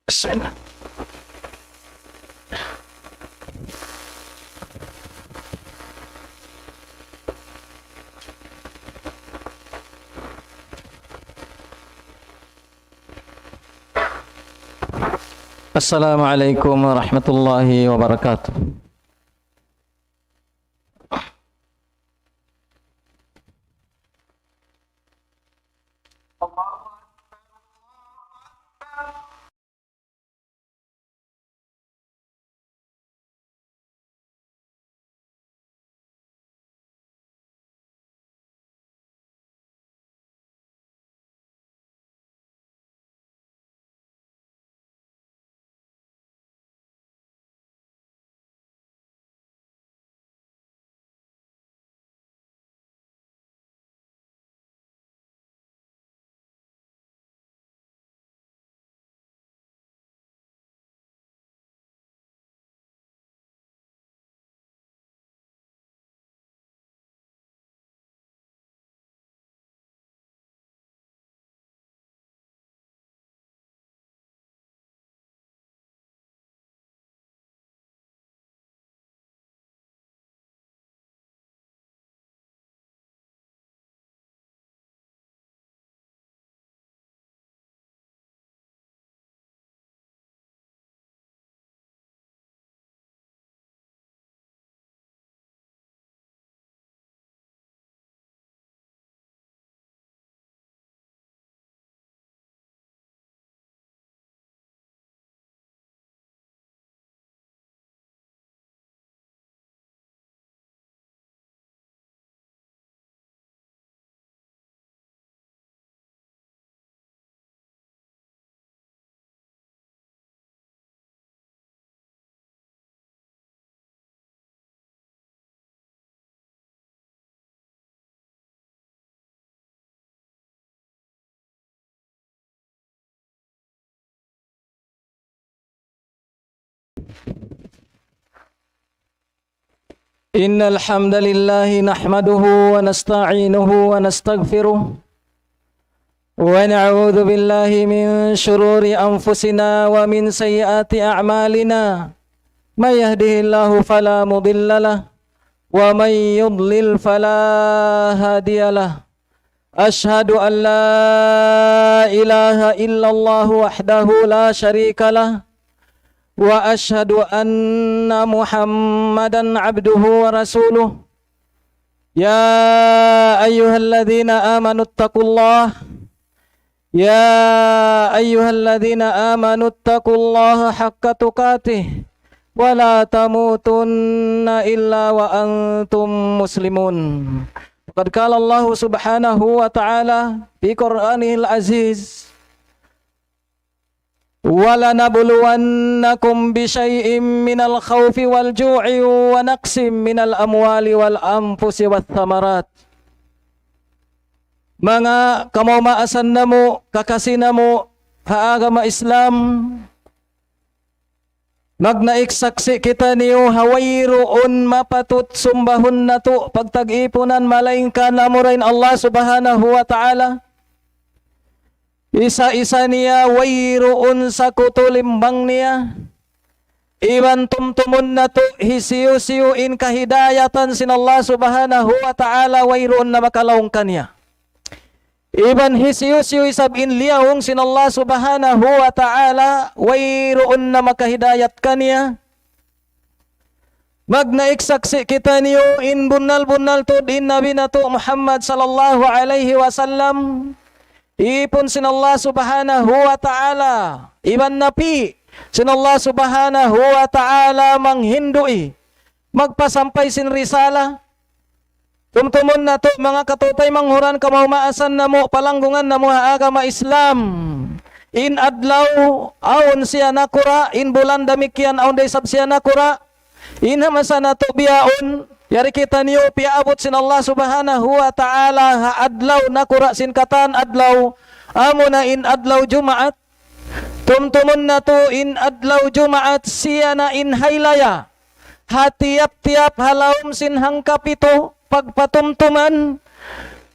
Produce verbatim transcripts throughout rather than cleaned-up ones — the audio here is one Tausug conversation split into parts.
بسم الله. السلام عليكم ورحمة الله وبركاته. إن الحمد لله نحمده ونستعينه ونستغفره، ونعوذ بالله من شرور أنفسنا ومن سيئات أعمالنا. من يهده الله فلا مضل له، ومن يضلل فلا هادي له. أشهد أن لا إله إلا الله وحده لا شريك له، وأشهد أن محمدا عبده ورسوله. يا أيها الذين آمنوا اتقوا الله، يا أيها الذين آمنوا اتقوا الله حق تقاته ولا تموتن إلا وأنتم مسلمون. فقد قال الله سبحانه وتعالى في قرآنه العزيز: ولنبلونكم بشيء من الخوف والجوع ونقص من الأموال والأنفس والثمرات. Manga kamaas-maasan namu', kakasi namu' ha agama Islam, magnaik saksi' kitaniyu ha wayruun mapatut sumbahun natu', pagtag-ipunan, malaingkan amura in Allah Subhanahu wa Ta'ala. Isa-isa niya, wayruun sakutu limbang niya. Iban tumtumun natu' hisiyu-siyu in kahidayatan sin Allah Subhanahu wa Ta'ala, wayruun na makalaung kaniya. Iban hisiyu-siyu isab in liyaung sin Allah Subhanahu wa Ta'ala, wayruun na makahidayat kaniya. Magnaik saksi' kitaniyu in bunnal-bunnal tuud in Nabi natu' Muhammad sallallahu alayhi wasallam, ipun sin Allah Subhanahu wa Ta'ala, iban napi' sin Allah Subhanahu wa Ta'ala manghindu', magpasampay sin risala. Tumtumun natu', manga kataymanghuran, kamaas-maasan namu', palanggungan namu' ha agama Islam. In adlaw, awn siya nakura', in bulan damikkiyan, awn da isab siya nakura'. In ha masa natu' bihaun, yari kitaniyu piyaabut sin Allah Subhanahu wa Ta'ala ha adlaw nakura' sin katan adlaw, amuna in adlaw Jumaat. Tumtumun natu', in adlaw Jumaat siya na in haylaya ha tiyap-tiyap ha lawm sin hangkapitu pagpatumtuman.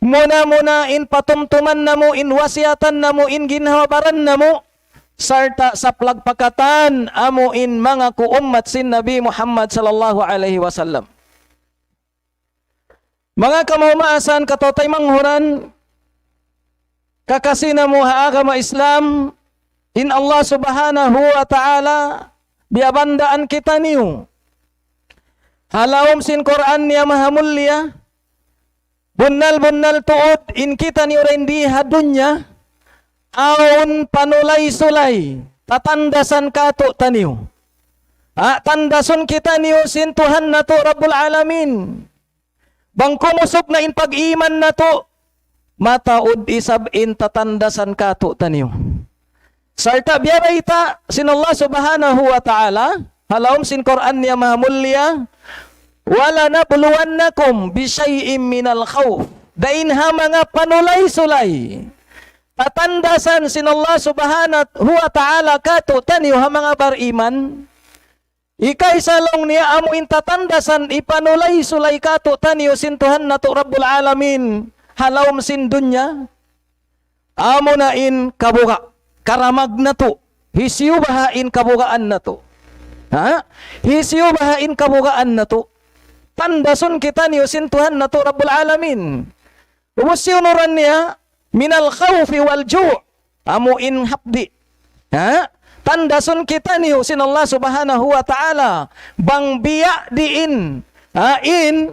Muna-muna in patumtuman namu', in wasiyatan namu', in ginhawa-baran namu', sarta' saplag pa katan amu in manga ku ummat sin Nabi Muhammad sallallahu alayhi wasallam. Manga kamaas-maasan, kataymanghuran, kakasi namu' ha agama Islam, in Allah Subhanahu wa Ta'ala, biyabandaan kitaniyu ha lawm sin Qur'an niya mahamulliya, bunnal-bunnal tuud in kitaniyu dayn di ha dunya, awn panulay-sulay, tatandasan kātu'niyu. Ha, tandasun kitaniyu sin Tuhan natu' Rabbul Alamin. Bang kumusug na in pag-iman natu', mataud isab in tatandasan kātu'niyu. Sarta' biya' bayta' sin Allah Subhanahu wa Ta'ala, ha lawm sin Qur'an niya mahamulliya, وَلَنَبْلُوَنَّكُمْ بِشَيْءٍ مِنَ الْخَوْفِ. Dayn ha manga panulay-sulay, tatandasan sin Allah Subhanahu wa Ta'ala kātu'niyu ha manga bar-iman. Hikaisa laung niya amu in tatandasan ipanulay-sulay kātu'niyu sin Tuhan natu' Rabbul Alamin ha lawm sin dunya. Amuna in kabuga', karamag natu', hisiyu baha' in kabugaan natu'. Ha? Hisiyu baha' in kabugaan natu'. Tandasun kitaniyu sin Tuhan natu' Rabbul Alamin. Ubus siyunuran niya, مِنَ الْخَوْفِ وَالْجُوعِ. Amu in hapdi'. Ha? Tandasun kitaniyu sin Allah Subhanahu wa Ta'ala. Bang biya' diin, ha, in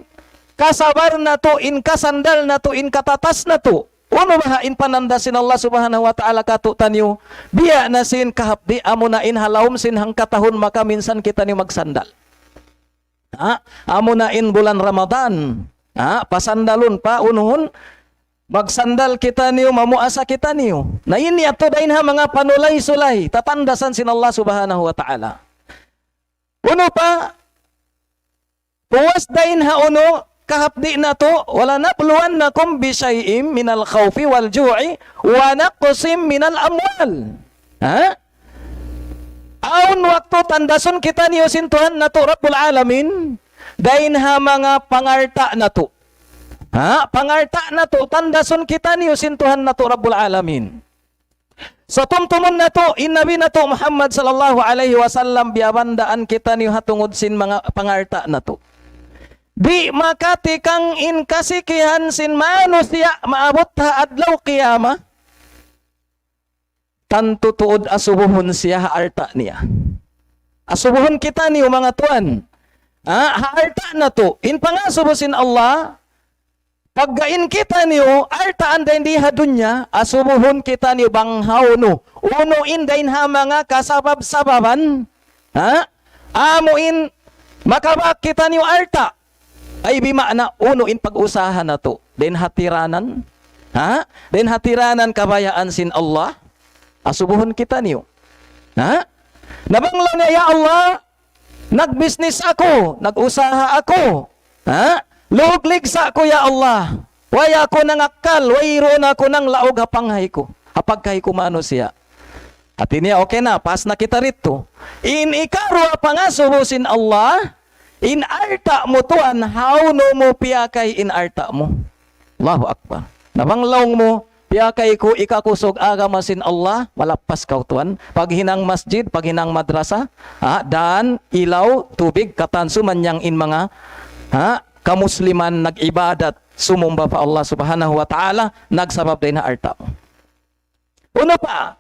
kasabar natu', in kasandal natu', in katatas natu'. Unu baha' in panandas sin Allah Subhanahu wa Ta'ala kātu'niyu? Biya' na sin kahapdi', amuna in ha lawm sin hangkatahun makaminsan kitaniyu magsandal. Ha? Amuna in bulan Ramadan. Ha? Pasandalun, paunuhun, magsandal kitaniyu, mamuasa kitaniyu. Na ini yadtu dayn ha manga panulay-sulay, tatandasan sin Allah Subhanahu wa Ta'ala. Unu pa, puas dayn ha unu, kahapdi' natu', وَلَنَبْلُوَنَّكُمْ بِشَيْءٍ مِنَ الْخَوْفِ وَالْجُوعِ وَنَقْصٍ مِنَ الْأَمْوَالِ. Ha? Awn waktu tandasun kitaniyu sin Tuhan natu' Rabbul Alamin, dayn ha manga pangalta' natu'. Ha? Pangalta' natu', tandasun kitaniyu sin Tuhan natu' Rabbul Alamin. Sa' tumtumun natu', in Nabi natu' Muhammad sallallahu alayhi wasallam, biyabandaan kitaniyu ha tungud sin manga pangalta' natu'. Di' makatikang in kasikihan sin manusiya' maabut ha adlaw qiyamah. Tantu tuud asubuhun siya ha alta' niya. Asubuhun kitaniyu manga tuwan. Ha, ha alta' natu'. In pangasubu sin Allah, pagga in kitaniyu, alta'an dayn di ha dunya, asubuhun kitaniyu bang hawnu. Unu in dayn ha manga kasabab-sababan. Ha? Amu in makabak kitaniyu alta'. Ay bima'na unu in pag-usaha natu'. Dayn ha tiranan. Ha? Dayn ha tiranan kabayaan sin Allah. Asubuhun kitaniyu. Ha? Na bang laung niya, "Ya Allah, nagbisnis aku, nag-usaha aku. Ha? Luglig sa aku, ya Allah. Way aku nangakkal, wayruun aku nanglaug ha panghay ku. Ha pagkahi ku manusiya'." Hati niya, okay na, pas na kita didtu. In ikaruwa pangasubu sin Allah, in alta' mu tuwan, hawnu mu piyakay in alta' mu. Allahu Akbar. Na bang laung mu, piyakay ku hikakusug agama sin Allah, malappas kaw tuwan. Paghinang masjid, paghinang madrasa, ha, dan, ilaw, tubig, katan sumanyang in manga, ha, kamusliman nag-ibadat, sumumba pa Allah Subhanahu wa Ta'ala, nagsabab dayn ha alta' mu. Unu pa,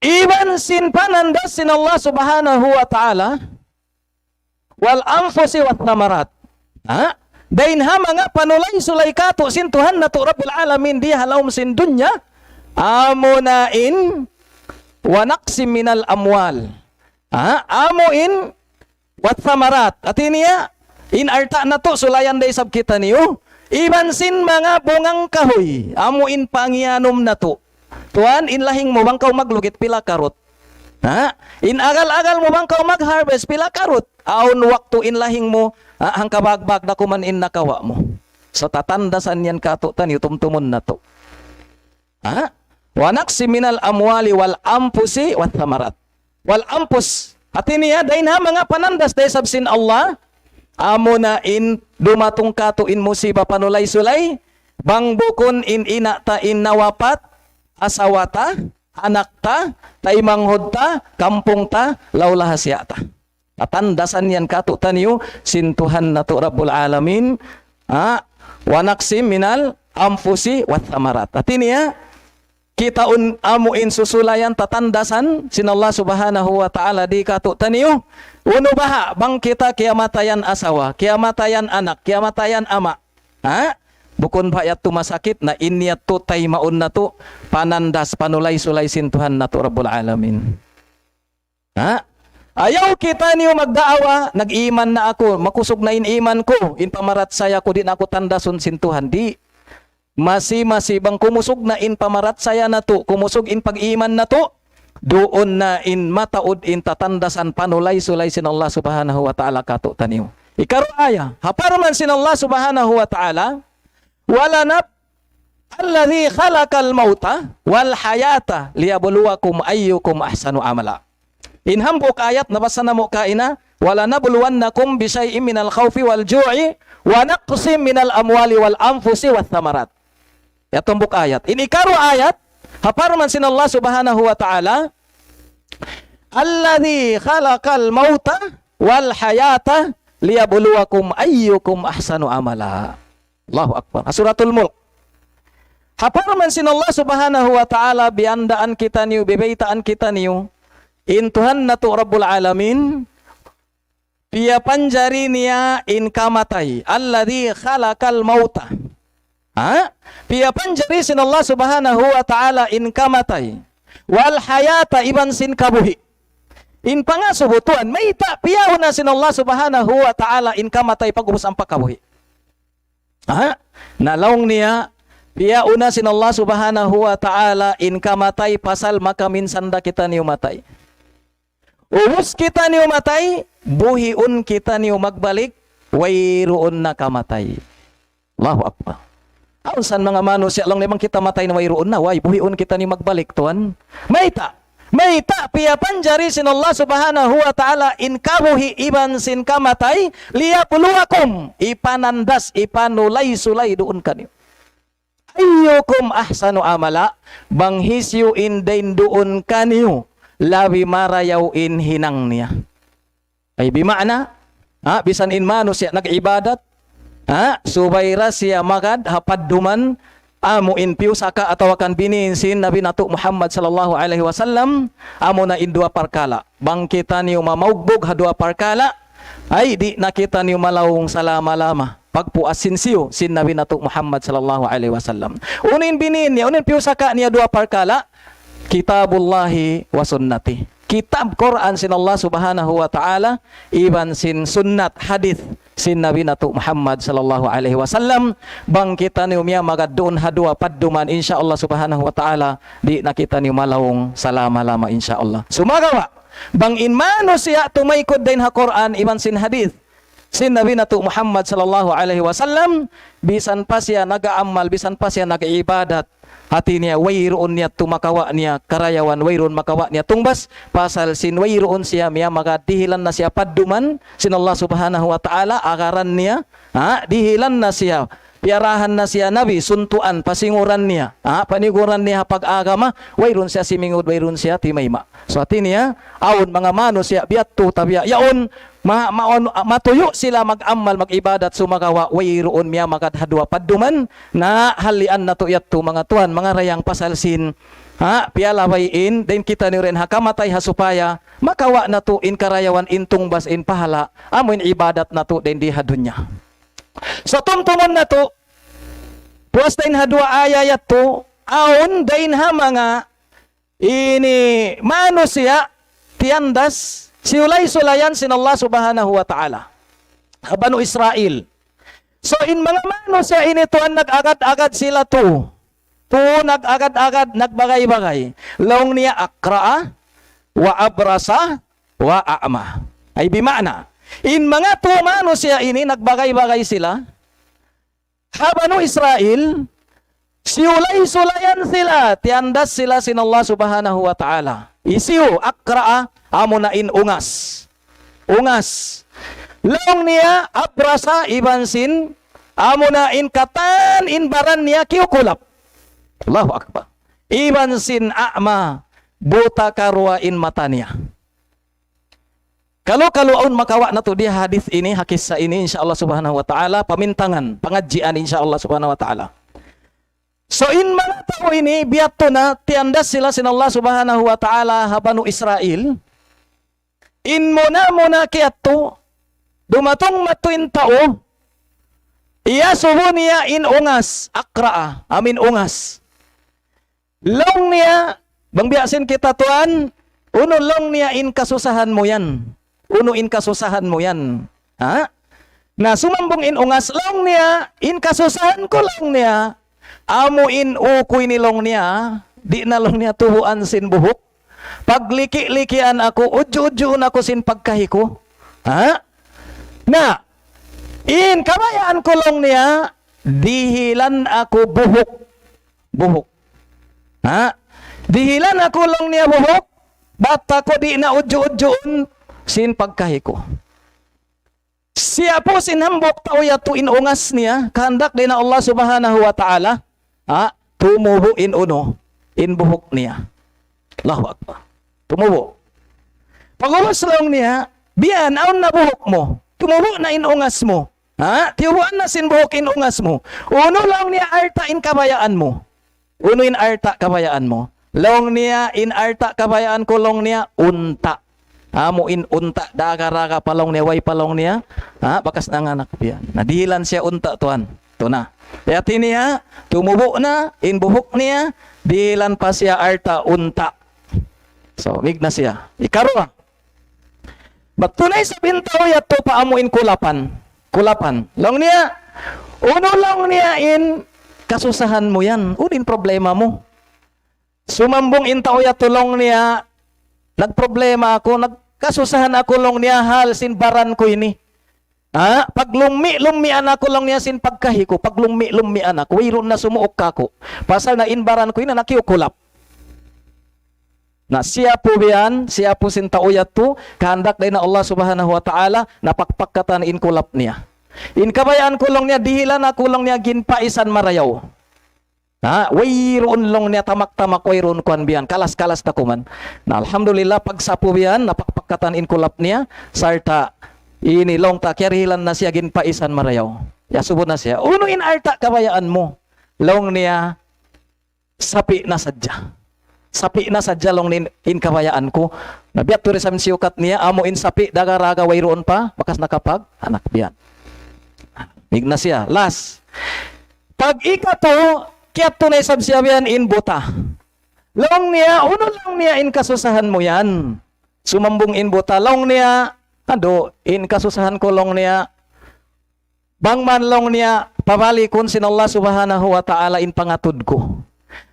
iban sin panandas sin Allah Subhanahu wa Ta'ala, والأنفس والثمرات. Ha? Dayn ha manga panulay-sulay katu' sin Tuhan natu' Rabbul Alamin di ha lawm sin dunya, amuna in ونقص من الأموال. Ha? Amu in والثمرات. Hati niya, in alta' natu' sulayan da isab kitaniyu. Iban sin manga bungang kahuy. Amu in pangiyanum natu'. Tuwan, in lahing mu bang kaw maglugit pila karut. Ha? In agal-agal mu bang kaw mag-harvest pila karut. Awn waktu in lahing mu, ha, hangkabagbag na kuman in nakawa' mu. Sa' tatandasan yan katu' taniyu tumtumun natu'. Ha? ونقص من الأموال والأنفس والثمرات. والأنفس. Hati niya, dayn ha manga panandas da isab sin Allah, amuna in dumatung katu' in musiba panulay-sulay, bang bukun in ina' ta in nawapat, asawa ta, anak ta, taymanghud ta, kampung ta, laung laha siya ta. Tatandasan yan kātu'niyu sin Tuhan natu' Rabbul Alamin. Ha? Wa naqsim minal anfusi wath thamarat. Hāti niya, kitaun amu in susulayan tatandasan sin Allah Subhanahu wa Ta'ala di kātu'niyu. Unu baha' bang kita kiyamatayan asawa, kiyamatayan anak, kiyamatayan ama'. Ha? Bukun ba yadtu masakit? Na in yadtu taymaun natu' panandas, panulay-sulay sin Tuhan natu' Rabbul Alamin. Ha? Ayaw kitaniyu magdaawa, nag-iman na aku, makusug na in iman ku, in pamarachaya ku di' na aku tandasun sin Tuhan. Di'. Masi-masi bang kumusug na in pamarachaya natu', kumusug in pag-iman natu', duun na in mataud in tatandasan panulay-sulay sin Allah Subhanahu wa Ta'ala kātu'niyu. Ikaruwa aya, ha parman sin Allah Subhanahu wa Ta'ala, وَلَنَبْ الَّذِي خَلَقَ الْمَوْتَ وَالْحَيَاةَ لِيَبْلُوَكُمْ أَيُّكُمْ أَحْسَنُ عَمَلًا. In hambuuk ayat nabasa namu' kaina, وَلَنَبْلُوَنَّكُمْ بِشَيْءٍ مِنَ الْخَوْفِ وَالْجُوعِ وَنَقْصٍ مِنَ الْأَمْوَالِ وَالْأَنْفُسِ وَالثَّمَرَاتِ. Yadtu hambuuk ayat. In ikaruwa ayat, ha parman sin Allah Subhanahu wa Ta'ala, الَّذِي خَلَقَ الْمَوْتَ وَالْحَيَاةَ لِيَبْلُوَكُمْ أَيُّكُمْ أَحْسَنُ عَمَلًا. Allahu Akbar. Ha Suratul Mulk. Ha parman sin Allah Subhanahu wa Ta'ala, biyandaan kitaniyu, bibaytaan kitaniyu, in Tuhan natu' Rabbul Alamin, piyapanjari niya in kamatay. الَّذِي خَلَقَ الْمَوْتَ. Ha? Piyapanjari sin Allah Subhanahu wa Ta'ala in kamatay. وَالْحَيَاةَ, iban sin kabuhi'. In pangasubu tuwan, mayta' piyauna sin Allah Subhanahu wa Ta'ala in kamatay pag'ubus ampa kabuhi'. Ha? Na laung niya, piyauna sin Allah Subhanahu wa Ta'ala in kamatay pasal makaminsan da kitaniyu matay. Ubus kitaniyu matay, buhiun kitaniyu magbalik, wayruun na kamatay. Allahu Akbar. Awn san manga manusiya' laung niya bang kita matay na wayruun na, way, buhiun kitaniyu magbalik tuwan. Mayta'? Mayta' piyapanjari sin Allah Subhanahu wa Ta'ala in kabuhi' iban sin kamatay, لِيَبْلُوَكُمْ, ipanandas, ipanulay-sulay duun kaniyu. أَيُّكُمْ أَحْسَنُ عَمَلًا, bang hisiyu in dayn duun kaniyu labi marayaw in hinang niya. Ay, bima'na, ha, bisan in manusiya' nag-ibadat, ha, subay da siya magad ha padduman, amu in piyusaka atawa kan biniin sin Nabi natu' Muhammad sallallahu alayhi wasallam, amu na in duwa parkala'. Bang kitaniyu mamaugbug ha duwa parkala', ay di' na kitaniyu malaung salama-lama pagpuas sin siyu sin Nabi natu' Muhammad sallallahu alayhi wasallam. Unu in biniin niya, unu in piyusaka niya duwa parkala', كِتَابُ اللَّهِ وَسُنَّتِي. Kitab Qur'an sin Allah Subhanahu wa Ta'ala, iban sin sunnat hadith sin Nabi natu' Muhammad sallallahu alayhi wasallam. Bang kitaniyu miyamagad duun ha duwa padduman, insya Allah Subhanahu wa Ta'ala, di' na kitaniyu malaung salama-lama, insya Allah. Sumagawa', bang in manusiya' tumaykud dayn ha Qur'an iban sin hadith sin Nabi natu' Muhammad sallallahu alayhi wasallam, bisan pa siya nag-aamal, bisan pa siya nag-ibadat, hāti niya, wayruun niya tuud makawa' niya karayawan, wayruun makawa' niya tungbas, pasal sin wayruun siya miyamagad, dihilan na siya padduman sin Allah Subhanahu wa Ta'ala, agaran niya, ha, dihilan na siya, piyarahan na siya Nabi, suntuan, pasinguran niya, ha, paniguran niya ha pag-agama, wayruun siya simingud, wayruun siya timayma'. So, hāti niya, awn manga manusiya' biya' yadtu, tabiya' yaun, ma-, ma-, matuyu' sila mag-amal, mag-ibadat, sumagawa' wayruun miyamagad ha duwa padduman, na halian natu' yadtu, manga tuwan, manga dayang, pasal sin, ha, piyalabay in, dayn kitaniyu dayn ha kamatay ha supaya makawa' natu' in karayawan, in tungbas, in pahala', amu in ibadat natu' dayn di ha dunya. So, tumtumun natu', puas dayn ha duwa aya yadtu, awn dayn ha manga ini manusiya' tiyandas, siyulay-sulayan sin Allah Subhanahu wa Ta'ala. Ha Banu Israil. So, in manga manusiya' ini tuwan nag-agad-agad sila tu. Tu nag-agad-agad, nagbagay-bagay. Laung niya أَكْرَعَ وَأَبْرَصَ وَأَعْمَى. Ay bima'na, in manga tu manusiya' ini nagbagay-bagay sila, ha Banu Israil, siyulay-sulayan sila, tiyandas sila sin Allah Subhanahu wa Ta'ala. Hisiyu, أَكْرَعَ, amuna in ungas. Ungas. Laung niya, أَبْرَصَ, iban sin, amuna in katan in baran niya kiyukulap. Allahu Akbar. iban sin a'ma, buta karuwa in mata niya. Kalu-kalu awn makawa' natu' di ha hadith ini, ha kissa ini, insya Allah subhanahu wa ta'ala, pamintangan, pangadjian, insya Allah subhanahu wa ta'ala. So, in manga tau ini, biya' tu na, tiyandas sila sin Allah subhanahu wa ta'ala, ha Banu Israil. In muna-muna kiyatu, dumatung matu in tau, iyasubu niya in ungas, akra'a, amu in ungas. Laung niya, bang biya' sin kita tuwan, unu laung niya in kasusahan mu yan? Unu in kasusahan mu yan? Ha? Na sumambung in ungas laung niya, in kasusahan ku laung niya, amu in uku ini laung niya, di' na laung niya tubuan sin buhuk. Pagliki-likian aku, udju-udjuun aku sin pagkahi ku. Ha? Na, in kabayaan ku laung niya, dihilan aku buhuk. Buhuk. Ha? Dihilan aku laung niya buhuk, bat aku di' na udju-udjuun sin pagkahi ku. Siyapu sin hambuuk tau yatu in ungas niya, kahandak dayn ha Allah subhanahu wa ta'ala, ha? Tumubu' in unu, in buhuk niya. Allahu Akbar. Tumubu'. Pag'ubus laung niya, biya' yan, awn na buhuk mu. Tumubu' na in ungas mu. Ha? Tiyubuan na sin buhuk in ungas mu. Unu laung niya alta' in kabayaan mu? Unu in alta' kabayaan mu? Laung niya, in alta' kabayaan ku laung niya, unta'. Amu in unta', daga-daga pa laung niya, way pa laung niya. Ha? Bakas nanganak biya' yan. Na dihilan siya unta' tuwan. Tu na. Hati niya, tumubu' na, in buhuk niya, dihilan pa siya alta' unta'. So, mig na siya. Ikaruwa. Bat tu na isab in tau yatu pa amu in kulapan. Kulapan. Laung niya, unu laung niya in kasusahan mu yan? Unu in problema mu? Sumambung in tau yatu laung niya, nagproblema aku, nagkasusahan aku laung niya hal sin baran ku ini. Ha? Paglummi'-lummian aku laung niya sin pagkahi ku, paglummi'-lummian aku, wayruun na sumuuk kaku'. Pasal na in baran ku ini nakiyukulap. Na siyapu biya' yan, siyapu sin tau yatu, kahandak dayn ha Allah subhanahu wa ta'ala, napakpak katan in kulap niya. In kabayaan ku laung niya, dihilan aku laung niya ginpaisan marayaw. Ha, wayruun laung niya tamak-tamak, wayruun kuwan biya' yan, kalas-kalas da kuman. Na alhamdulillah, pagsapu biya' yan, napakpak katan in kulap niya, sarta' ini laung ta, kiyarihilan na siya ginpaisan marayaw. Iyasubu na siya, unu in alta' kabayaan mu? Laung niya, sapi' na sadja. Sapi' na sadja laung niya in, in kabayaan ku. Na biya' tu da isab in siyukat niya, amu in sapi', daga-daga wayruun pa, bakas nakapag-anak biya' yan. Mig na siya. Last. Pag ikatu, kiyatu na isab siya biya' yan in buta. Laung niya, unu laung niya in kasusahan mu yan? Sumambung in buta, laung niya, adu, in kasusahan ku laung niya, bang man laung niya, pabalikun sin Allah subhanahu wa ta'ala in pangatud ku.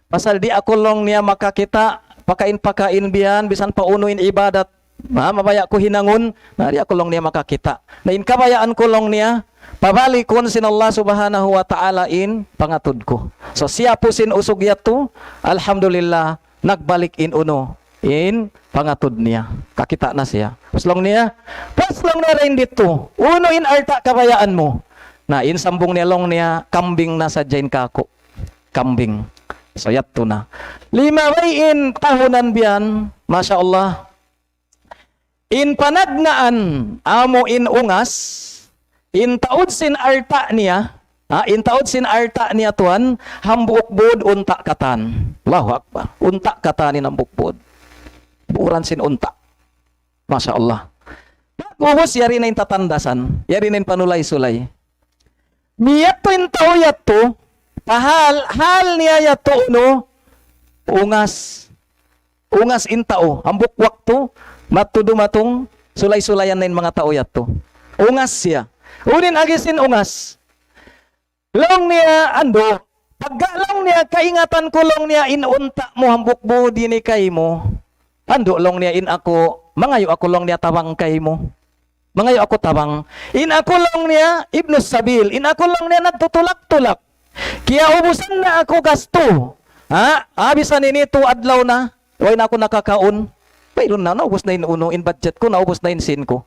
Pasal di' aku laung niya makakita', pakain-pakain biya' yan, misan pa unu in ibadat, ha, mabaya' ku hinangun, na di' aku laung niya makakita'. Na in kabayaan ku laung niya, pabalikun sin Allah subhanahu wa ta'ala in pangatud ku. So, siyapu sin usug yatu, alhamdulillah, nagbalik in unu, in pangatud niya. Kakita' na siya. Pas laung niya, pas laung niya dayn ditu, unu in alta' kabayaan mu? Na in sambung niya laung niya, kambing na sadja in kaku'. Kambing. So, yadtu na. Limabay in tahunan biya' yan, masha Allah. In panagnaan, amu in ungas, in taud sin alta' niya, ha, in taud sin alta' niya tuwan, hambuuk būd unta' katan. Allahu Akbar. Unta' katan in hambuuk būd. Buuran sin unta'. Masha Allah. Pag'ubus, yari na in tatandasan, yari na in panulay-sulay. Miyadtu in tau yadtu, pa hal, hal niya yadtu unu, ungas. Ungas in tau, hambuuk waktu, madtu dumatung, sulay-sulayan na in manga tau yadtu. Ungas siya. Unu in agi sin ungas? Laung niya, andu', pagga laung niya, kaingatan ku laung niya, in unta' mu hambuuk būd ini kaymu. Andu' laung niya, in aku, mangayu' aku laung niya tabang kaymu. Mangayu' aku tabang. In aku laung niya, Ibnu Sabil. In aku laung niya nagtutulak-tulak. Kiyaubusan na aku gastu. Ha? Abisan ini tu adlaw na. Way na aku nakakaun. Wayruun na, naubus na in unu, in budget ku, naubus na in sīn ku.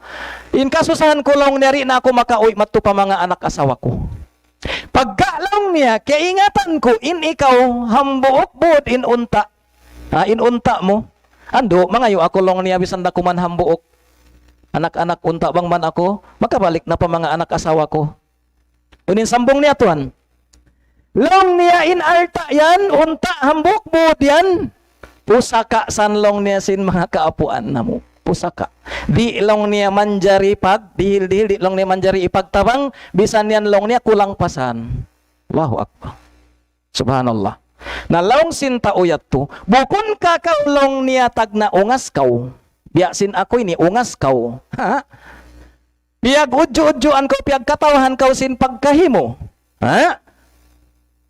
In kasusahan ku laung niya, di' na aku makauwi' madtu pa manga anak asawa ku. Pagka laung niya, kaingatan ku in ikaw, hambuuk būd in unta'. Ha, in unta' mu. Andu', mangayu' aku laung niya, bisan da kuman hambuuk anak-anak unta' bang man aku makabalik na pa manga anak asawa ku. Unu in sambung niya, tuwan? Laung niya in alta' yan, unta' hambuuk būd yan, pusaka' san laung niya sin manga kaapuan namu'. Pusaka'. Di' laung niya manjari pagdihil-dihil, di' laung niya manjari ipagtabang, bisan yan laung niya kulang pa san. Allahu Akbar. Subhanallah. Na laung sin tau yadtu, bukun ka kaw laung niya tagna' ungas kaw. Biya' sin aku ini ungas kaw. Ha? Piyag-udju'-udjuan kaw, piyagkatawahan kaw sin pagkahi mu. Ha?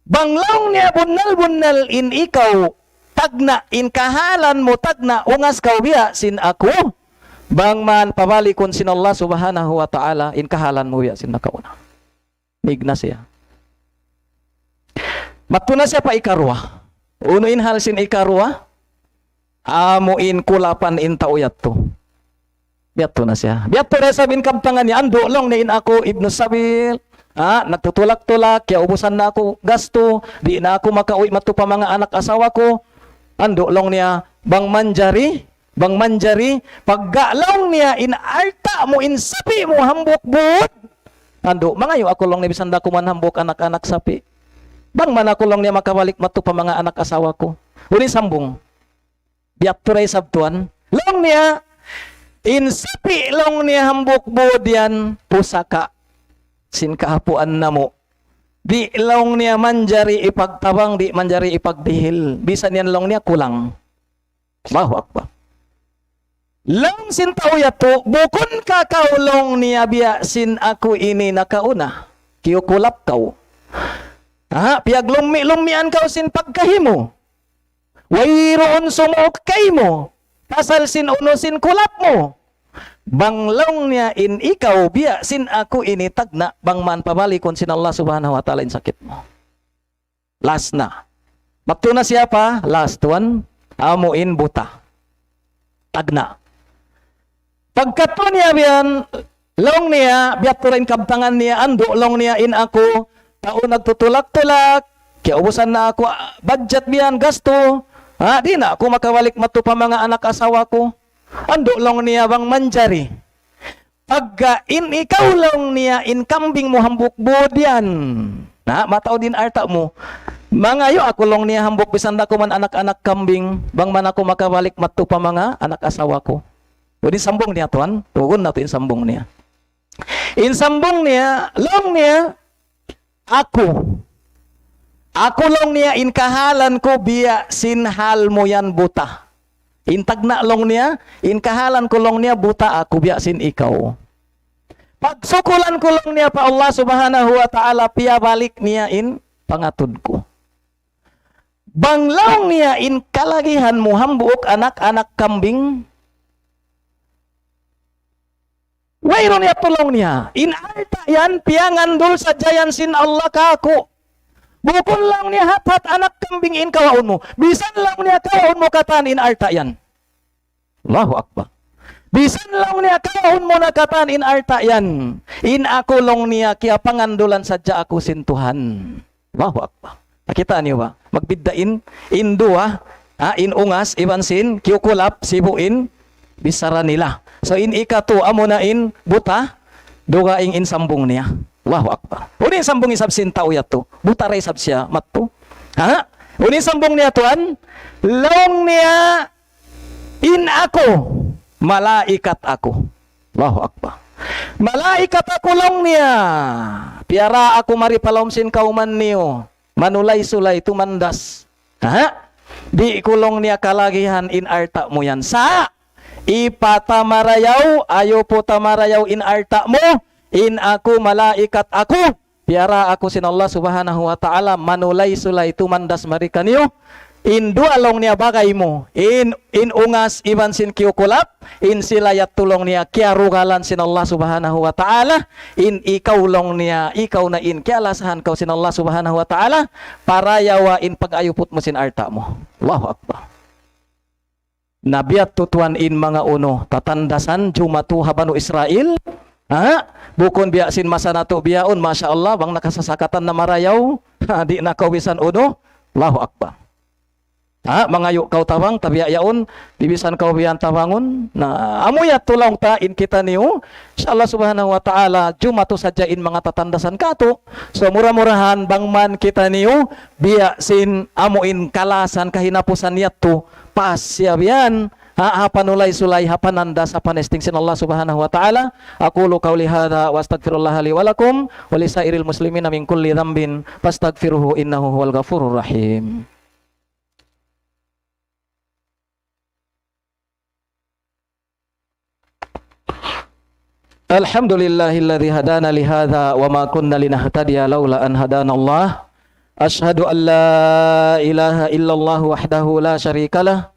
Bang laung niya bunnal-bunnal in ikaw, tagna' in kahalan mu, tagna' ungas kaw biya' sin aku. Bang man pabalikun sin Allah Subhanahu wa Ta'ala, in kahalan mu biya' sin nakauna. Mig na siya. Madtu na siya pa ikaruwa. Unu in hal sin ikaruwa? Amu in kulapan in tau yadtu. Biyadtu na siya. Biyadtu da isab in kabtangan niya, andu' laung niya in aku Ibnu Sabil. Ha, nagtutulak-tulak, kiyaubusan na aku gastu, di' na aku makauwi' madtu pa manga anak asawa ku. Andu' laung niya, bang manjari, bang manjari, pagga laung niya in alta' mu, in sapi' mu hambuuk būd. Andu', mangayu' aku laung niya bisan da kuman hambuuk anak-anak sapi'. Bang man aku laung niya makabalik madtu pa manga anak asawa ku. Unu in sambung. Biyadtu da isab tuwan. Laung niya, in sapi' laung niya hambuuk būd yan, pusaka' sin kaapuan namu'. Di' laung niya manjari ipagtabang, di' manjari ipagdihil. Bisan yan laung niya kulang. Allahu Akbar. Laung sin tau yadtu, bukun ka kaw laung niya biya' sin aku ini nakauna. Kiyukulap kaw. Ha, piyaglummi'-lummian kaw sin pagkahi mu. Wayruun sumuuk kaymu. Pasal sin unu sin kulap mu. Bang laung niya in ikaw biya' sin aku ini tagna', bang man pabalikun sin Allah Subhanahu wa Ta'ala in sakit mu. Last na. Madtu na siya pa last one, amu in buta. Tagna'. Pagkadtu niya biyan, laung niya, biyadtu da in kabtangan niya, andu' laung niya in aku, tau nagtutulak-tulak, kiyaubusan na aku, ah, budget biyan, gastu. Ha, di' na aku makabalik madtu pa manga anak asawa ku. Andu' laung niya bang manjari. Pagga in ikaw laung niya in kambing mu hambuuk būd yan. Na, mataud in alta' mu. Mangayu' aku laung niya hambuuk bisan da kuman anak-anak kambing, bang man aku makabalik madtu pa manga anak asawa ku. Unu in sambung niya tuwan, tugun natu' in sambung niya. In sambung niya, laung niya, aku. Aku laung niya in kahalan ku biya' sin hal mu yan buta. In tagna' laung niya, in kahalan ku laung niya buta aku biya' sin ikaw. Pagsukulan ku laung niya pa Allah Subhanahu wa Ta'ala, piyabalik niya in pangatud ku. Bang laung niya in kalagihan mu hambuuk anak-anak kambing, wayruun yadtu laung niya. In alta' yan, piyangandul sadja yan sin Allah kāku'. Bukun laung niya hat-hat anak kambing in kawaun mu. Bisan laung niya kawaun mu katan in alta' yan. Allahu Akbar. Bisan laung niya kawaun mu na katan in alta' yan. In aku laung niya kiyapangandulan sadja aku sin Tuhan. Allahu Akbar. Nakita' niyu ba? Magbidda' in, in duwa, ha, in ungas, iban sin, kiyukulap, sibu' in, bichara nila. So, in ikatu, amuna in, buta, dugaing in sambung niya. Allahu Akbar. Unu in sambung isab sin tau yadtu? Buta da isab siya, madtu. Ha? Unu in sambung niya, tuwan? Laung niya, in aku, malaikat aku. Allahu Akbar. Malaikat aku laung niya. Piyara aku mari pa lawm sin kawman niyu. Manulay-sulay, tumandas. Ha? Di' ku laung niya kalagihan in alta' mu yan. Sa', ipata marayaw, ayupu ta marayaw in alta' mu, in aku malaikat aku. Piyara aku sin Allah Subhanahu wa Ta'ala, manulay-sulay tumandas mari kaniyu. In duwa laung niya bagay mu, in, in ungas iban sin kiyukulap, in sila yadtu laung niya kiyarugalan sin Allah Subhanahu wa Ta'ala, in ikaw laung niya, ikaw na in kiyalasahan kaw sin Allah Subhanahu wa Ta'ala, parayawa in pag-ayuput mu sin alta' mu. Allahu Akbar. Na biya' tuwan in manga unu, tatandasan, jumatu ha Banu Israil, Ha? Bukun biya' sin masa natu' bihaun, masha Allah, bang nakasasakatan na marayaw, ha, di' na kaw bisan unu. Allahu Akbar. Ha, mangayu' kaw tawang, tabiya' yaun, di' bisan kaw biya' tawangun. Na, amu yadtu laung ta in kitaniyu. Insha Allah subhanahu wa ta'ala, jumatu sadja in manga tatandasan katu'. So, mura-murahan, bang man kitaniyu, biya' sin amu in kalasan kahinapusan yadtu, pas siya biya' yan, ha, ha panulay-sulay, ha panandas, ha panesting sin Allah subhanahu wa ta'ala. أقول قولي هذا وأستغفر الله لي ولكم ولسائر المسلمين من كل ذنب فاستغفروه إنه هو الغفور الرحيم. الحمد لله الذي هدانا لهذا وما كنا لنهتدي لولا أن هدانا الله. أشهد أن لا إله إلا الله وحده لا شريك له،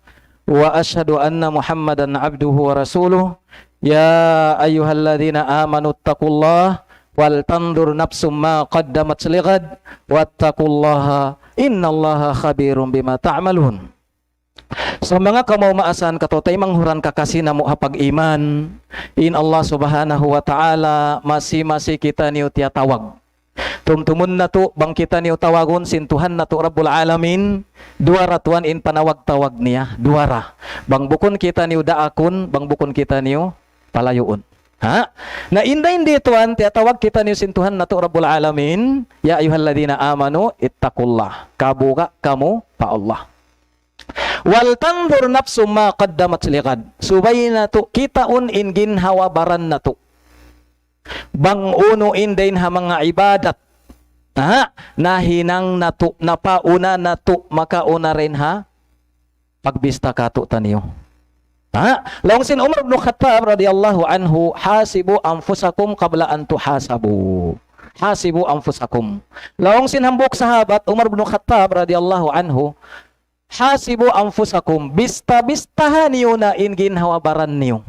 وأشهد أن محمدا عبده ورسوله. يا أيها الذين آمنوا اتقوا الله ولتنظر نفس ما قدمت لغد واتقوا الله إن الله خبير بما تعملون. So, manga kamaas-maasan, kataymanghuran, kakasi namu' ha pag-iman, in Allah subhanahu wa ta'ala, masi-masi kitaniyu tiyatawag. Tumtumun natu', bang kitaniyu tawagun sin Tuhan natu' Rabbul Alamin, duwa ra tuwan in panawag-tawag niya, duwa ra. Bang bukun kitaniyu daakun, bang bukun kitaniyu palayuun. Ha? Na inda-inda tuwan, tiyatawag kitaniyu sin Tuhan natu' Rabbul Alamin, يا أيها الذين آمنوا اتقوا الله. Kabuga' kamu pa Allah. ولتنظر نفس ما قدمت لغد. Subay natu' kitaun in ginhawa-baran natu'. Bang unu in dayn ha manga ibadat. Ha? Nahinang natu', napauna natu', makauna dayn ha pagbista katu'taniyu. Ha? Laung sin Umar ibn Khattab radiyallahu anhu, حاسبوا أنفسكم قبل أن تحاسبوا. حاسبوا أنفسكم. Laung sin hambuuk sahabat, Umar ibn Khattab radiyallahu anhu, حاسبوا أنفسكم, bista-bistaha niyu na in ginhawa-baran niyu.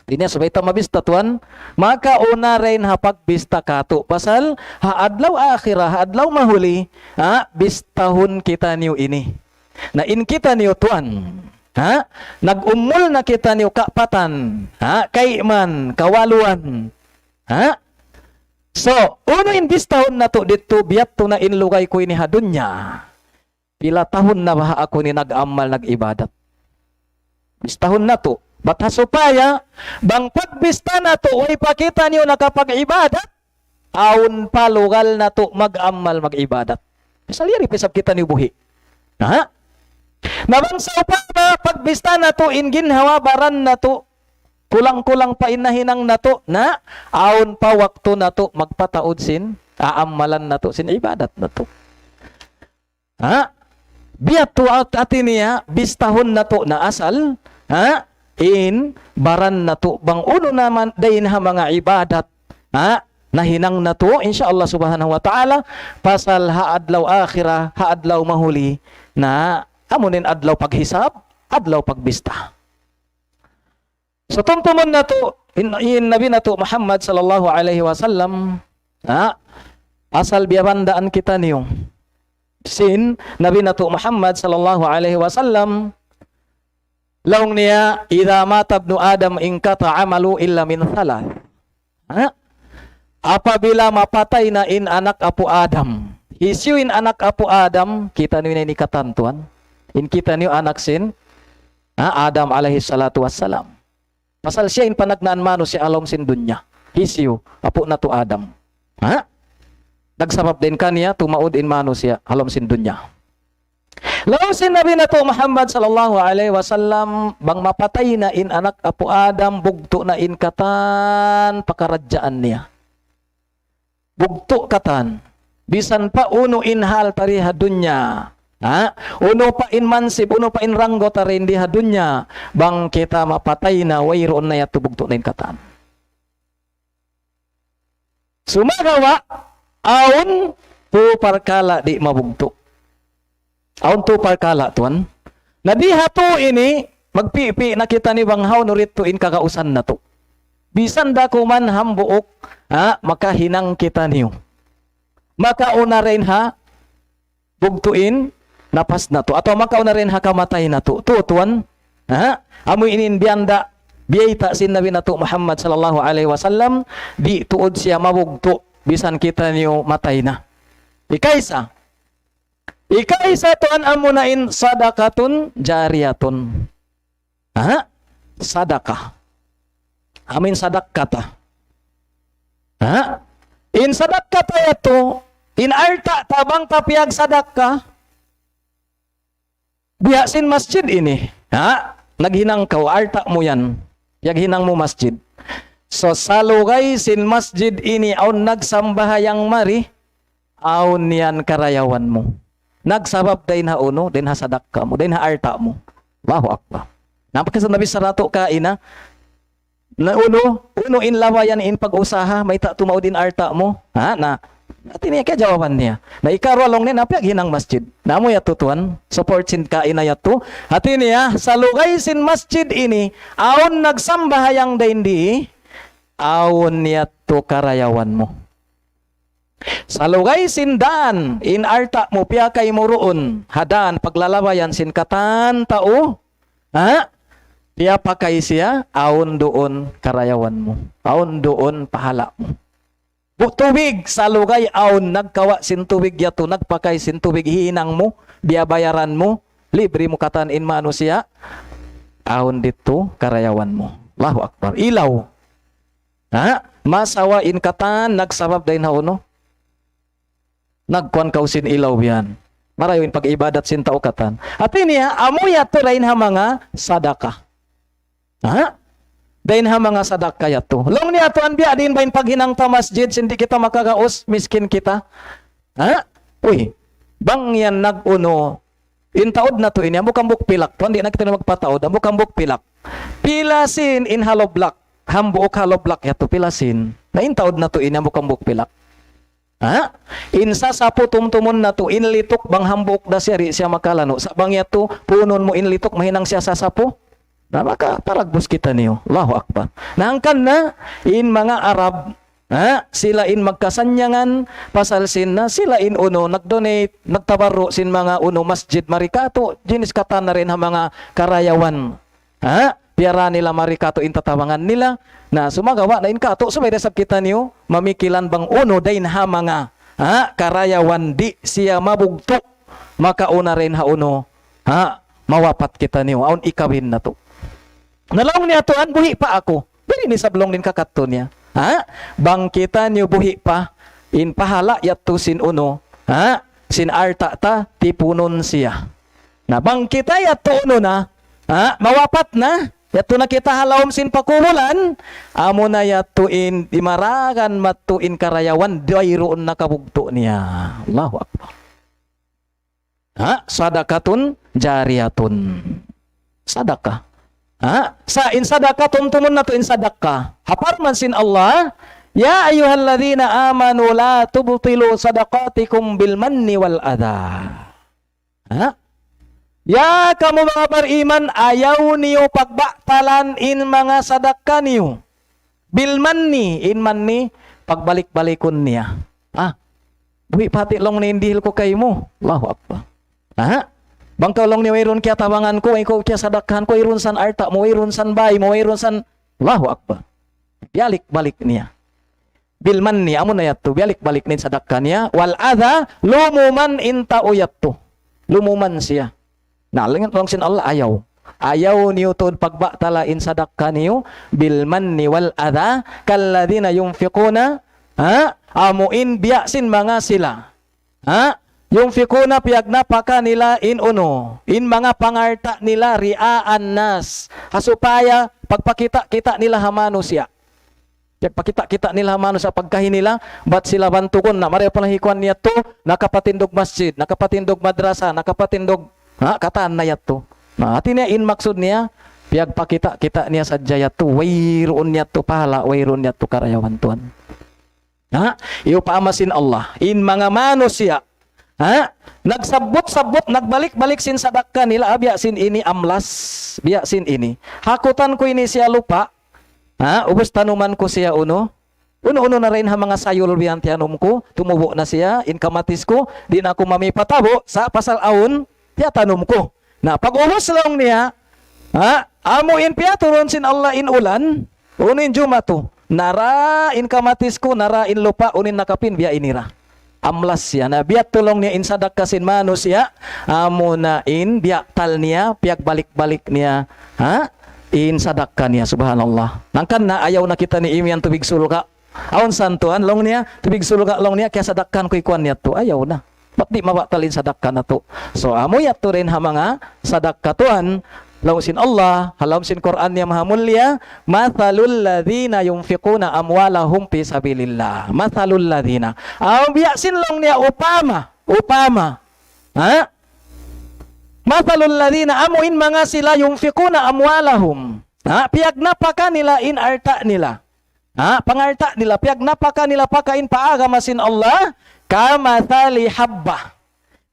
Di' niya subay ta mabista tuwan, makauna dayn ha pagbista katu'. Pasal, ha adlaw akhirat, ha adlaw mahuli, ha, bistahun kitaniyu ini. Na in kitaniyu tuwan, ha, nag-umul na kitaniyu kapatan, ha, kayman, kawaluan, ha. So, unu in bistahun natu' didtu, biya' tu na in lugay ku ini ha dunya. Pila tahun na baha' aku ini nag-amal, nag-ibadat. Bistahun natu'. Bat ha supaya, bang pagbista natu', way pa kitaniyu nakapag-ibadat, awn pa lugal natu' mag-amal, mag-ibadat. Pasal yari pa isab kitaniyu buhi'. Ha? Na bang sawpama, pagbista natu', in ginhawa-baran natu', kulang-kulang pa in nahinang natu', na, awn pa waktu natu', magpataud sin, aamalan natu', sin ibadat natu'. Ha? Biya' tu at-, hati niya, bistahun natu' na asal, ha? In baran natu' bang unu na man dayn ha manga ibadat, ha? Nahinang natu', insya Allah subhanahu wa ta'ala, pasal ha adlaw akhirat, ha adlaw mahuli, na amu in adlaw paghisab, adlaw pagbista. So, tumtumun natu', in, in Nabi natu' Muhammad sallallahu alayhi wasallam, ha? Asal biyabandaan kitaniyu sin Nabi natu' Muhammad sallallahu alayhi wasallam, laung niya, إذا مات ابن آدم انقطع عمله إلا من ثلاث. Ha? Apabila mapatay na in anak apu' Adam, hisiyu in anak apu' Adam, kitaniyu na ini katan tuwan. In kitaniyu anak sin, ha, Adam alayhi salatu wassalam. Pasal siya in panagnaan manusiya' ha lawm sin dunya. Hisiyu, apu' natu' Adam. Ha? Nagsabab dayn kaniya, tumaud in manusiya' ha lawm sin dunya. Laung sin Nabi natu' Muhammad sallallahu alayhi wasallam, bang mapatay na in anak apu' Adam, bugtu' na in katan pakaradjaan niya. Bugtu' katan. Bisan pa unu in hal ta di ha dunya. Ha? Unu pa in mansib, unu pa in ranggo ta di ha dunya. Bang kita mapatay na, wayruun na yadtu, bugtu' na in katan. Sumagawa', awn tu parkala' di' mabugtu'. Awn tu parkala' tuwan. Na di ha tu ini, magpipi' na kitaniyu bang hawnu didtu in kagausan natu'. Bisan da kuman hambuuk, ha, makahinang kitaniyu. Makauna dayn ha bugtu' in napas natu'. Atawa makauna dayn ha kamatay natu'. Tu tuwan, ha? Amu ini in biyanda', Biyayta' sin Nabi natu' Muhammad sallallahu alayhi wasallam, di' tuud siya mabugtu', bisan kitaniyu matay na. Ikaisa. Ikaisa tuwan amuna in sadaqatun jariyatun. Ha? Sadaka. Amu in sadakka ta. Ha? In sadakka ta yadtu, in alta' ta bang ta piyagsadakka, biya' sin masjid ini. Ha? Naghinang kaw, alta' mu yan. Piyaghinang mu masjid. So, salugay sin masjid ini, awn nagsambahayang mari, awn yan karayawan mu. Nagsabab dayn ha unu, dayn ha sadakka mu, dayn ha alta' mu. Allahu Akbar. Nampak sa Nabi saratu' kaina, na unu, unu in labayan in pag-usaha, mayta' tumaud in alta' mu. Ha, na. Hati niya, kiyajawaban niya. Na ikaruwa laung niya, na piyaghinang masjid. Na amu yadtu tuwan, support sin kaina yadtu. Hati niya, salugay sin masjid ini, awn nagsambahayang dayn di, awn yadtu karayawan mu. Salugay sin dan, in alta' mu piyakay mu duun, ha dan paglalabayan sin katan tau, ha? Piyapakay siya, awn duun karayawan mu. Awn duun pahala' mu. Bu-, tubig, salugay awn nagkawa' sin tubig yadtu, nagpakay sin tubig, hihinang mu, biyabayaran mu, libre mu katan in manusiya', awn didtu karayawan mu. Allahu Akbar. Ilaw. Ha? Masawa in katan, nagsabab dayn ha unu? Nagkuwan kaw sin ilaw biyan. Marayaw in pag-ibadat sin tau katan. Hati niya, amu yadtu dayn ha manga sadaka. Ha? Dayn ha manga sadaka yadtu. Laung niya tuwan, biya' diin ba in paghinang ta masjid, sin di' kita makagaus, miskin kita. Ha? Uy, bang yan nag-unu, in taud natu' ini, hambuuk-hambuuk pilak, tuwan di' na kita magpataud, hambuuk-hambuuk pilak. Pila sin in hollow block, hambuuk hollow block yadtu, pila sin. Na in taud natu' ini, hambuuk-hambuuk pilak. Ha? In sasapu tumtumun natu', in lituk bang hambuuk da siya, di' siya makalanu'. Sa' bang yadtu, puunun mu in lituk, mahinang siya sasapu. Na makaparagbus kitaniyu. Allahu Akbar. Na hangkan na, in manga Arab, ha? Sila in magkasannyangan, pasal sin na, sila in unu, nag-donate, nagtabarru' sin manga unu, masjid mari katu', jinis katan na dayn ha manga karayawan. Ha? Piyara nila mari katu' in tatabangan nila. Na sumagawa' na in katu', subay da isab kitaniyu, mamikilan bang unu dayn ha manga, ha? Karayawan di' siya mabugtu', makauna dayn ha unu, ha? Mawapat kitaniyu, awn ikawin natu'. Na laung niya tuwan, buhi' pa aku. Diri ni sablong din kakadtu niya. Ha? Bang kitaniyu buhi' pa, in pahala' yadtu sin unu, ha? Sin alta' ta, tipunun siya. Na bang kita yadtu unu na, ha, mawapat na, yadtu na kita ha lawm sin pakubulan, amu na yadtu in dimaragan madtu in karayawan, wayruun na kabugtu' niya. Allahu Akbar. Ha, sadaqatun jariyatun. Sadaka. Ha, sa in sadaka, tumtumun natu' in sadaka. Ha parman sin Allah, يا أيها الذين آمنوا لا تبطلوا صدقاتكم بالمن والأذى. Ha? Ya kamu manga bariman, ayaw niyu pagbatalan in manga sadaka niyu. Bil manni, in manni, pagbalik-balikun niya. Ah, buhi' pa hati laung niya in dihil ku kaymu. Allahu Akbar. Ha? Bang kaw laung niya wayruun kiyatabangan ku, way ku kiyasadakahan ku, wayruun san alta' mu, wayruun san bāy mu, wayruun san, Allahu Akbar. Biyalik-balik niya. Bil manni, amu na yadtu, biyalik-balik niya in sadaka niya. Wal adha, lumuman in tau yadtu. Lumuman siya. Na, laung sin Allah, ayaw. Ayaw niyu tuud pagbatala in sadaka niyu, bil manni wal adha, kalladhina yunfiquna, ha? Amu in biya' sin manga sila. Ha? Yunfiquna, piyagnapaka nila in unu, in manga pangalta' nila, ri'aan nas. Ha supaya pagpakita'-kita' nila ha manusiya'. Pagpakita'-kita' nila ha manusiya' pagkahi nila, bat sila bantugun na, marayaw pa laung hi kuwan niya tu, nakapatindug masjid, nakapatindug madrasa, nakapatindug, ha, katan na yadtu. Na, hati niya in maksud niya, piyagpakita'-kita' niya sadja yadtu, wayruun yadtu pahala', wayruun yadtu karayawan tuwan. Ha? Iyupama sin Allah. In manga manusiya'. Ha? Nagsabbut-sabbut, nagbalik-balik sin sadaka nila, ah, biya' sin ini amlas, biya' sin ini. Hakutan ku ini siya lupa'. Ha? Ubus tanuman ku siya unu. Unu-unu na dayn ha manga sayul biyan tiyanum ku, tumubu' na siya, in kamatis ku, di' na aku mamipatabu', sa' pasal awn, tiyatanum ku. Na, pag-ubus laung niya, ha? Amu in piyaturun sin Allah in ulan, unu in jumatu. Nara in kamatis ku, nara in lupa', unu in nakapin, biya' ini ra. Amlas siya. Na biya' tu laung niya in sadakka sin manusiya', amu na in biya' tal niya, piyagbalik-balik niya, ha? In sadakka niya, subhanallah. Hangkan na ayaw na kita ni imiyan tubig surga'. Awn san tuwan, laung niya, tubig surga', laung niya, kiyasadakkahan ku in kuwan niya tu. Ayaw na. Bat di' mabatal in sadakka natu'. So, amu yadtu dayn ha manga sadakka tuwan, laung sin Allah, ha lawm sin Qur'an niya maha mulia, مَثَلُ الَّذِينَ يُنْفِقُونَ أَمْوَالَهُمْ فِي سَبِيلِ اللَّهِ. مَثَلُ الَّذِينَ. Amu biya' sin laung niya upama, upama. Ha? مَثَلُ الَّذِينَ, amu in manga sila يُنْفِقُونَ أَمْوَالَهُمْ. Ha? Piyagnapaka nila in alta' nila. Ha, pangalta' nila, piyagnapaka nila pakain pa agama sin Allah, كَمَثَلِ حَبَّةٍ.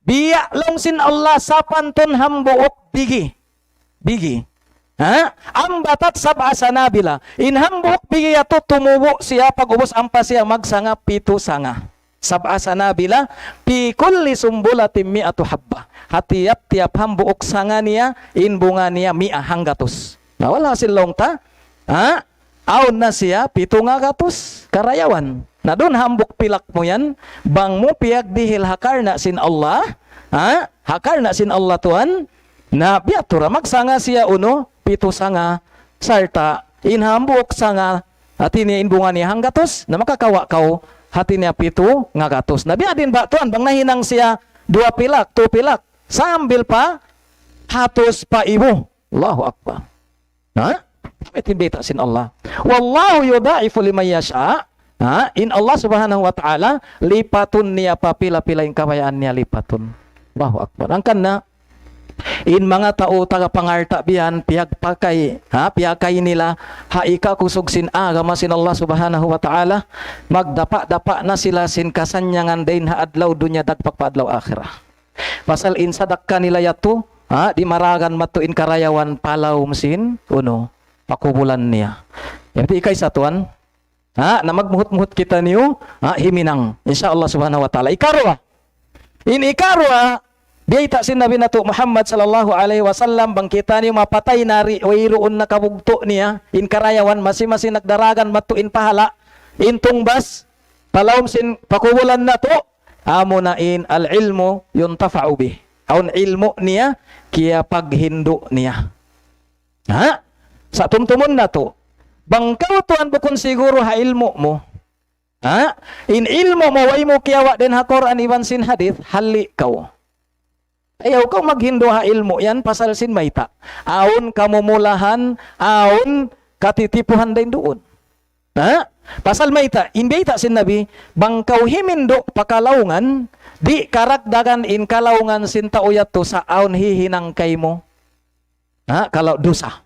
Biya' laung sin Allah sapantun hambuuk bigi. Bigi. Ha? أَنْبَتَتْ سَبْعَ سَنَابِلَ. In hambuuk bigi yadtu tumubu' siya pag-ubus ampa siya magsanga pitu sanga. سَبْعَ سَنَابِلَ فِي كُلِّ سُنْبُلَةٍ مِائَةُ حَبَّةٍ. Ha tiyap-tiyap hambuuk sanga niya, in bunga niya miya hanggatus. Na wala' sin laung ta, ha? Awn na siya pitu nga gatus karayawan. Na duun hambuuk pilak mu yan, bang mu piyagdihil ha karna' sin Allah, ha? Ha karna' sin Allah tuwan, na biya' tu ra magsanga siya unu, pitu sanga, sarta' in hambuuk sanga, hati niya in bunga niya hanggatus, na makakawa' kaw, hati niya pitu nga gatus. Na biya' diin ba tuwan, bang nahinang siya duwa pilak, tu pilak, sambil pa, hatus pa ibu. Allahu Akbar. Ha? Mayta' in bayta' sin Allah. وَاللَّهُ يُضَاعِفُ لِمَنْ يَشَاءُ. Ha? In Allah Subhanahu wa Ta'ala, lipatun niya pa pila-pila in kabayaan niya lipatun. Allahu Akbar. Hangkan na, in manga tau taga pangalta' biyan, piyagpakay, ha? Piyakay nila, ha ikakusug sin agama sin Allah Subhanahu wa Ta'ala, magdapa'-dapa' na sila sin kasannyangan dayn ha adlaw dunya dagpak pa adlaw akhirat. Pasal in sadakka nila yadtu, ha, di' maragan madtu in karayawan pa lawm sin, unu, pakubulan niya. Yadtu in ikaisa tuwan, ha, na magmuhut-muhut kitaniyu, ha, himinang. Insya Allah Subhanahu wa Ta'ala. Ikaruwa. In ikaruwa, biyayta' sin Nabi natu' Muhammad sallallahu alayhi wasallam, bang kitaniyu mapatay na di', wayruun na kabugtu' niya, in karayawan masi-masi nagdaragan madtu in pahala', in tungbas, pa lawm sin pakubulan natu', amuna in العلم ينتفع به. Awn ilmu' niya, kiyapaghindu' niya. Ha? Sa' tumtumun natu'. Bang kaw tuwan bukun siguru ha ilmu' mu. Ha? In ilmu' mu, way mu kiyawa' dayn ha Qur'an iban sin hadith, halli' kaw. Ayaw kaw maghindu' ha ilmu' yan pasal sin mayta'. Awn kamumulahan, awn katitipuhan dayn duun. Ha? Pasal mayta', in bayta' sin Nabi, bang kaw himindu' pa kalaungan, di' karagdagan in kalaungan sin tau yadtu sa' awn hihinang kaymu. Ha? Kalaung dusa.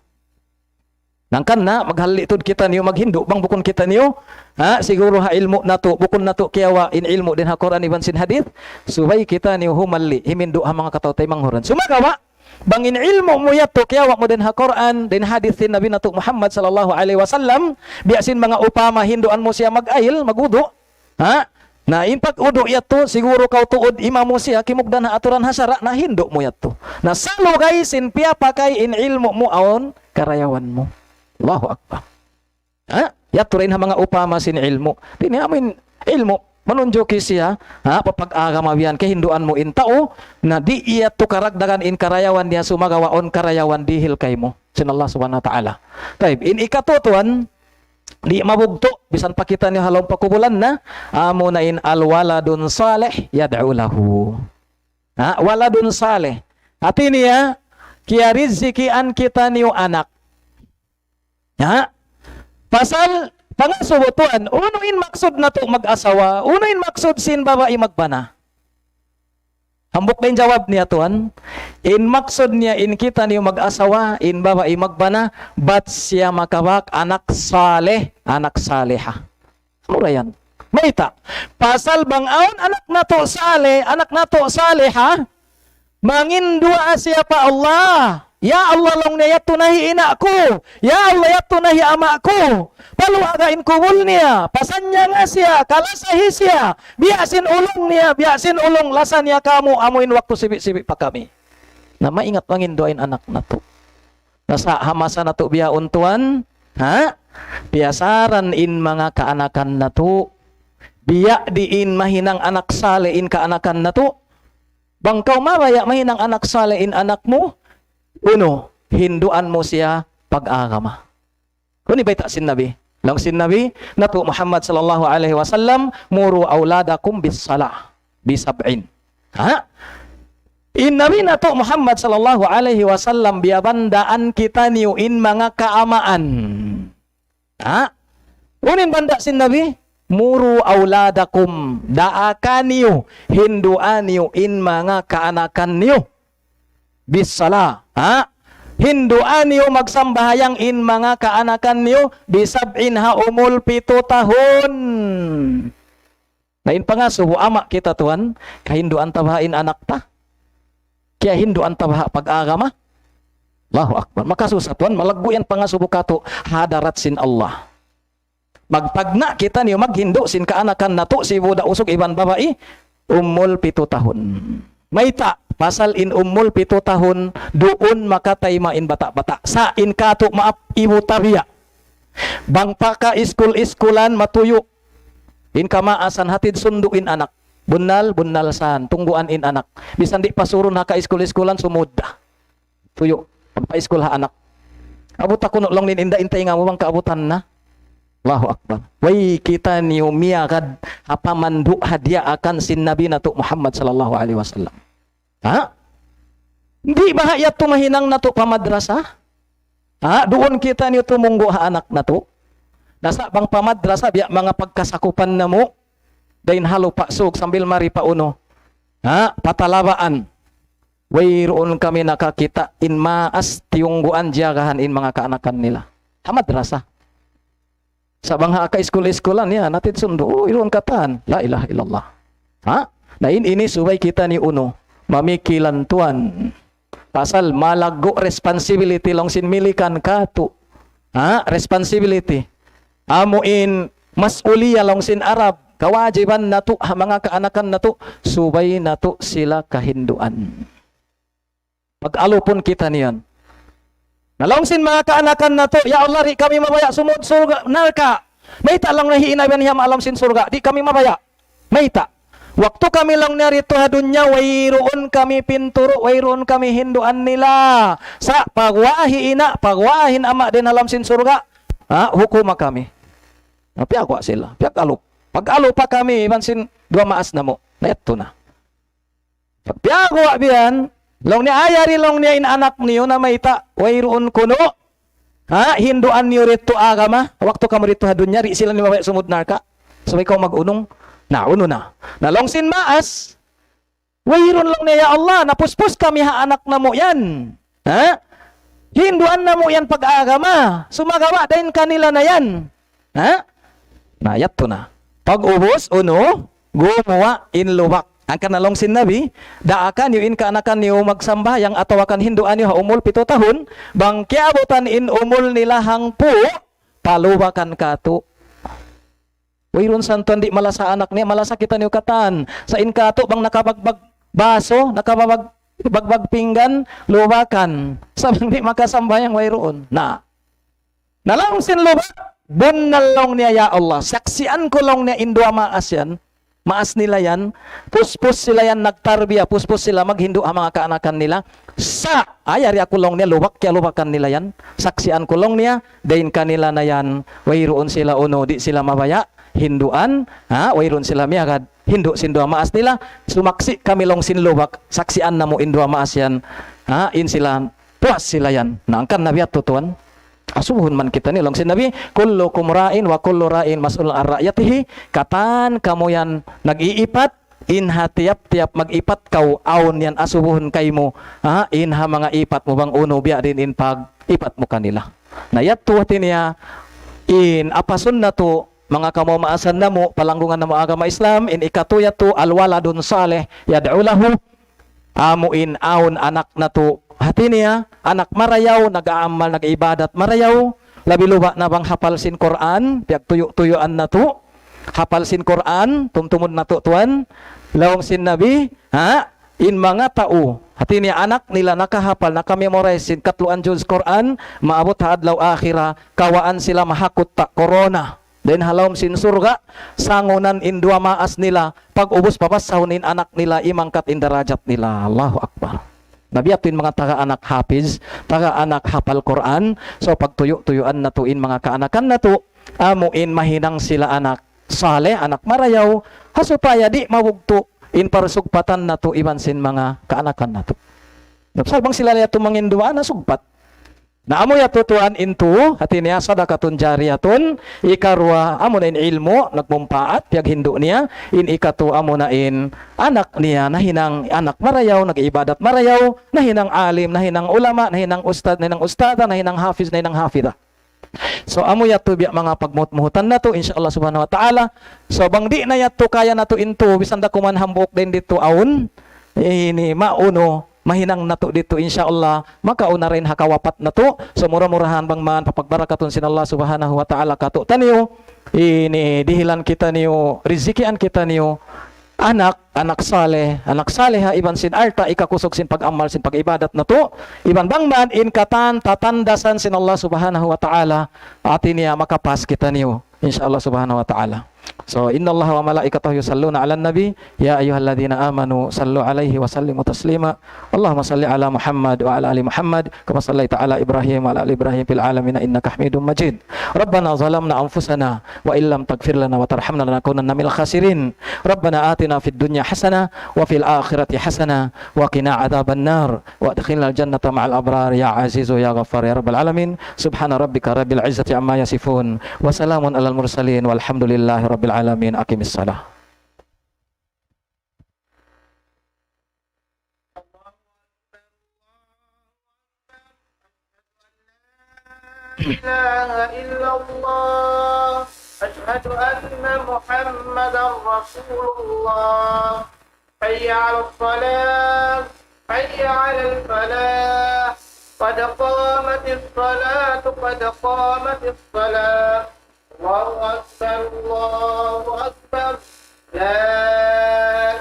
Hangkan na, maghalli' tuud kitaniyu maghindu', bang bukun kitaniyu, ha, siguru ha ilmu' natu', bukun natu' kiyawa' in ilmu' dayn ha Qur'an iban sin hadith, subay kitaniyu humalli', himindu' ha manga kataw-taymanghuran. Sumagawa', bang in ilmu' mu yadtu kiyawa' mu dayn ha Qur'an, dayn hadith sin Nabi natu' Muhammad sallallahu alayhi wasallam, biya' sin manga upama hinduan mu siya mag-ayil, magwudu', ha? Na in pag-wudu' yadtu, siguru kaw tuud imamu siya, kimugdan ha aturan ha sara', na hindu' mu yadtu. Na salugay sin piyapakay in ilmu' mu awn karayawan mu. Allahu Akbar. Ha? Yadtu ra in ha manga upama sin ilmu'. Di' niya amu in ilmu', manunjuki siya, ha, pa pag-agama biyan, kahinduan mu in tau, na di' yadtu karagdagan in karayawan niya sumagawa' awn karayawan dihil kaymu sin Allah Subhanahu wa Ta'ala. Tayyib, in ikatu tuwan, di' mabugtu', bisan pa kitaniyu ha lawm pakubulan na, amuna in الْوَلَدُ الصَّالِحُ يَدْعُو لَهُ. Ha, waladun salih. Hati niya, kiyarizikian kitaniyu anak. Ha? Pasal, pangasubu tuwan, unu in maksud natu' mag-asawa, unu in maksud sin babai magbana? Hambuuk da in jawab niya tuwan, in maksud niya in kitaniyu mag-asawa, in babai magbana, bat siya makabak anak salih, anak saliha. Unu ra yan? Mayta'? Pasal bang awn anak natu' salih, anak natu' saliha, manginduwaa siya pa Allah. Ya Allah, laung niya, yadtu na hi ina' ku. Ya Allah, yadtu na hi ama' ku. Paluaga in kubul niya. Pasannyangan siya, kalasahi siya. Biya' sin ulung niya, biya' sin ulung lasa niya kamu', amu in waktu sibi'-sibi' pa kami. Na maingat manginduwaa in anak natu'. Sa' ha masa natu' bihaun tuwan, ha? Piyasaran in manga kaanakan natu'. Biya' diin mahinang anak salih in kaanakan natu'. Bang kaw mabaya' mahinang anak salih in anak mu, unu, hinduan mu siya pag-agama. Unu in bayta' sin Nabi? Laung sin Nabi natu' Muhammad sallallahu alayhi wasallam, "مروا أولادكم بالصلاة بسبع." Ha? In Nabi natu' Muhammad sallallahu alayhi wasallam biyabandaan kitaniyu in manga kaamaan. Ha? Unu in banda' sin Nabi? "مروا أولادكم." Daakan niyu, hinduan niyu in manga kaanakan niyu. بالصلاة. Ha? Hinduan niyu magsambahayang in manga kaanakan niyu, بسبع, ha umul pitu tahun. Na in pangasubu, ama' kita tuwan, kahinduan ta baha' in anak ta? Kiyahinduan ta baha' pag-agama? Allahu Akbar. Makasusa tuwan, malaggu' yan pangasubu katu' ha hadarat sin Allah. Magtagna' kitaniyu maghindu' sin kaanakan natu', sibu' da usug iban babai, umul pitu tahun. Mayta', pasal in umul pitu tahun, duun makatayma' in bata'-bata'. Sa' in katu' maap ibu tabiya'. Bang pa ka-iskul-iskulan matuyu'. In kamaasan hatid sundu' in anak. Bunnal, bunnal san, tungguan in anak. Misan di' pa surun ha ka-iskul-iskulan sumud da. Tuyu', pagpa-iskul ha anak. Abut aku nu laung niya in da in taynga mu bang kaabutan na. Allahu Akbar. Way kitaniyu miyagad ha pamandu' ha diyaakan sin Nabi natu' Muhammad sallallahu alayhi wasallam. Ha? Di' baha' yadtu mahinang natu' pa madrasa? Ha? Duun kitaniyu tumunggu' ha anak natu'. Na sa' bang pa madrasa, biya' manga pagkasakupan namu', dayn ha Lupa' Sug sambil mari pa unu. Ha? Pa Talabaan. Wayruun kami nakakita' in maas tiyungguan jiyagahan in manga kaanakan nila. Ha madrasa. Sa' bang ha ka-iskul-iskulan yan, hatid sundu', oh, iruun katan. La ilaha illallah. Ha? Na in ini subay kitaniyu unu, mamikilan tuwan. Pasal malaggu' responsibility laung sin milikan katu'. Ha? Responsibility. Amu in mas'uliya laung sin Arab. Kawajiban natu', ha manga kaanakan natu', subay natu' sila kahinduan. Pag-alupun kitaniyu yan. Na laung sin manga kaanakan natu', "Ya Allah, di' kami mabaya' sumud surga', narka'." Mayta' laung niya hi ina' iban hi ama' ha lawm sin surga', di' kami mabaya'. Mayta'? Waktu kami laung niya didtu ha dunya, wayruun kami pinturu', wayruun kami hinduan nila. Sa' pagguwa' hi ina', pagguwa' hi ama' dayn ha lawm sin surga', ha, hukuma kami. Na, piyagguwa' sila, piyag-alup. Pag-alupa kami, iban sin duwa maas namu'. Na yadtu na. Piyagguwa' biya' yan, laung niya, "Ay, yari," laung niya, "in anak niyu na mayta', wayruun kunu'. Ha, hinduan niyu didtu agama, waktu kamu didtu ha dunya, di' sila niyu mabaya' sumud narka'. Subay kaw mag-unung." Na, unu na. Na laung sin maas, "Wayruun," laung niya, "ya Allah, napuspus kami ha anak namu' yan. Ha? Hinduan namu' yan pag-agama. Sumagawa' dayn kanila na yan." Ha? Na, yadtu na. Pag-ubus, unu, gumuwa' in lubak. Hangkan na laung sin Nabi, daakan niyu in kaanakan niyu magsambahayang atawa kan hinduan niyu ha umul pitu tahun, bang kiyaabutan in umul nila hangpu', palubakan katu'. Wayruun santuan di' malasa anak niya, malasa kitaniyu katan. Sa' in katu' bang nakabagbag baso, nakabagbag, bagbag pinggan, lubakan. Sa' bang di' makasambahayang wayruun. Na. Na laung sin lubak, "Bunnal," laung niya, "ya Allah. Saksian ku," laung niya, "in duwa maas yan. Maas nila yan. Puspus sila yan nagtarbiya, puspus sila maghindu' ha manga kaanakan nila. Sa', ay, yari aku," laung niya, "lubak, kiyalubakan nila yan. Saksian ku," laung niya, "dayn kanila na yan, wayruun sila unu, di' sila mabaya' hinduan, ha, wayruun sila miyagad hindu' sin duwa maas nila, sumaksi' kami," laung sin lubak, "saksian namu' in duwa maas yan, ha, in sila, puas sila yan." Na, hangkan na biya' tuwan. Asubuhun man kitaniyu, laung sin Nabi, "كلكم راع وكل راع مسؤول عن رعيته." Katan kamu yan nag-iipat, in ha tiyap-tiyap mag-ipat kaw, awn yan asubuhun kaymu, ha, in ha manga ipat mu bang unu biya' diin in pag-ipat mu kanila. Na yadtu hati niya, in apa sunnatu, manga kamaasan namu', palanggungan namu' agama Islam, in ikatu yadtu, الولد الصالح يدعو له. Amu in awn anak natu', hati niya, anak marayaw, nag-aamal, nag-ibadat marayaw, labi luba na bang hapal sin Qur'an, piyagtuyu'-tuyuan natu', hapal sin Qur'an, tumtumud natu' tuwan, laung sin Nabi, ha? in manga tau, hati niya anak nila nakahapal, nakamemorize sin katluan juz Qur'an, maabut ha adlaw akhirat, kawaan sila mahakut ta corona. Dayn ha lawm sin surga', sangunan in duwa maas nila, pag-ubus pabassahun in anak nila, imangkat in darajat nila. Allahu Akbar. Na biya' ha yan in manga taga anak hafiz, taga anak hapal Qur'an, so pagtuyu'-tuyuan natu' in manga kaanakan natu', amu in mahinang sila anak saleh, anak marayaw, ha supaya di' mabugtu' in parsugpatan natu' iban sin manga kaanakan natu'. Sabab bang sila yadtu mangin duwaa na sugpat. Na amu yadtu tuwan in tu, hati niya sadaqatun jariyatun, ikaruwa, amu na in ilmu', nagmumpaat, piyaghindu' niya, in ikatu amu na in anak niya, nahinang anak marayaw, nag-ibadat marayaw, nahinang alim, nahinang ulama, nahinang ustad, nahinang ustada, nahinang hafiz, nahinang hafida. So, amu yadtu biya' manga pagmuhut-muhutan natu', insya Allah subhanahu wa ta'ala. So, bang di' na yadtu kaya natu' in tu, bisan da kuman hambuuk dayn didtu awn, ini maunu, mahinang natu' didtu, insya Allah, makauna dayn ha kawapat natu'. So, mura-murahan bang man papagbarakatun sin Allah subhanahu wa ta'ala katu'taniyu, ini dihilan kitaniyu, rizikian kitaniyu, anak, anak saleh, anak saleha, iban sin alta' ikakusug sin pag-amal, sin pag-ibadat natu', iban bang man in katan tatandasan sin Allah subhanahu wa ta'ala, hati niya makapas kitaniyu, insya Allah subhanahu wa ta'ala. So, إن الله وملائكته يصلون على النبي يا أيها الذين آمنوا صلوا عليه وسلموا تسليما. اللهم صل على محمد وعلى آل محمد كما صليت على إبراهيم وعلى آل إبراهيم في العالمين إنك حميد مجيد. ربنا ظلمنا أنفسنا وإن لم تغفر لنا وترحمنا لنكونن من الخاسرين. ربنا آتنا في الدنيا حسنة وفي الآخرة حسنة وقنا عذاب النار وأدخلنا الجنة مع الأبرار يا عزيز يا غفار يا رب العالمين. سبحان ربك رب العزة عما يصفون وسلام على المرسلين والحمد لله رب العالمين. أقم الصلاة. إله إلا الله. أشهد أن محمدا رسول الله. حي على الصلاة. حي على الفلاح. قد قامت الصلاة. قد قامت الصلاة. الله أكبر، الله أكبر. لا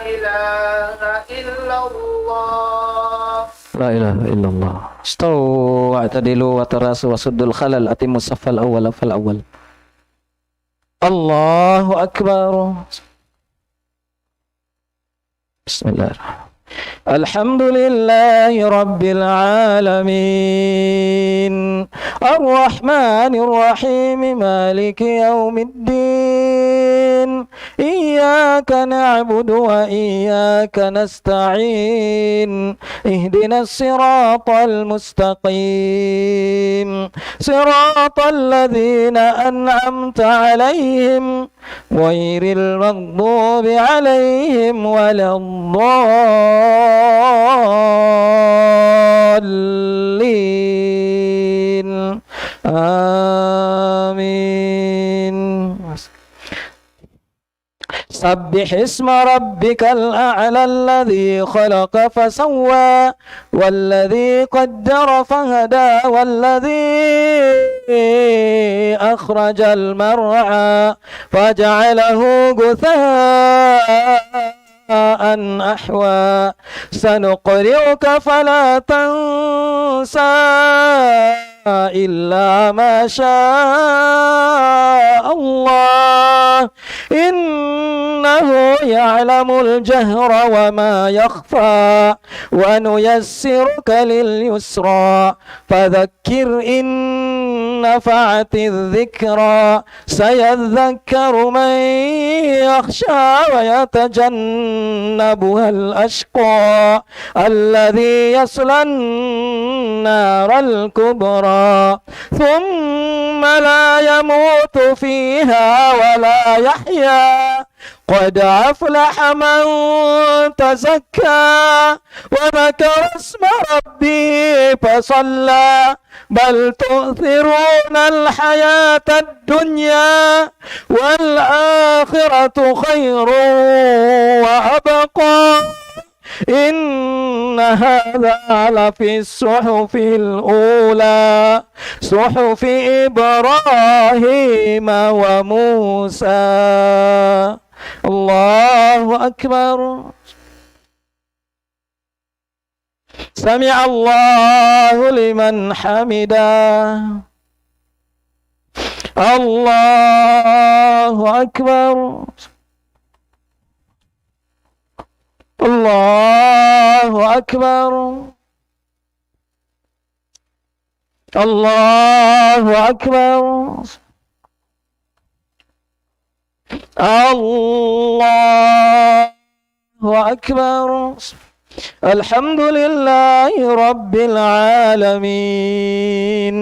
إله إلا الله. لا إله إلا الله. استووا واعتدلوا وتراصوا وسدوا الخلل. أتموا الصف الأول فالأول. الله أكبر. بسم الله الرحمن الرحيم. الحمد لله رب العالمين. الرحمن الرحيم. مالك يوم الدين. إياك نعبد وإياك نستعين. اهدنا الصراط المستقيم. صراط الذين أنعمت عليهم غير المغضوب عليهم ولا الضالين. آمين. سبح اسم ربك الأعلى الذي خلق فسوى والذي قدر فهدى والذي أخرج المرعى فجعله غثاء أحوى. سنقرئك فلا تنسى إلا ما شاء الله. إنه يعلم الجهر وما يخفى. ونيسرك لليسرى. فذكر إن نفعت الذكرى. سيذكر من يخشى ويتجنبها الأشقى الذي يصلى النار الكبرى ثم لا يموت فيها ولا يحيا. قد أفلح من تزكى وذكر اسم ربه فصلى. بل تؤثرون الحياة الدنيا والآخرة خير وأبقى. إن هذا لفي الصحف الأولى. صحف إبراهيم وموسى. الله أكبر. سمع الله لمن حمده. الله أكبر. الله أكبر. الله أكبر. الله أكبر. الحمد لله رب العالمين.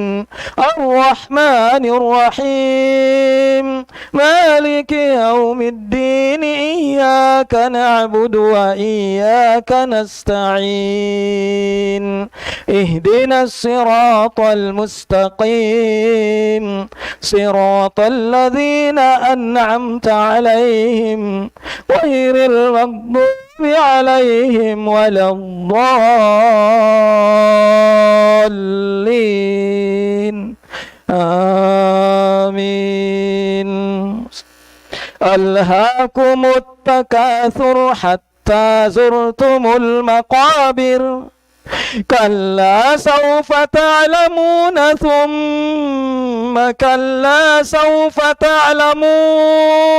الرحمن الرحيم. مالك يوم الدين. إياك نعبد وإياك نستعين. اهدنا الصراط المستقيم. صراط الذين أنعمت عليهم غير المغضوب عليهم ولا الضالين. آمين. ألهاكم التكاثر حتى زرتم المقابر. كلا سوف تعلمون ثم كلا سوف تعلمون.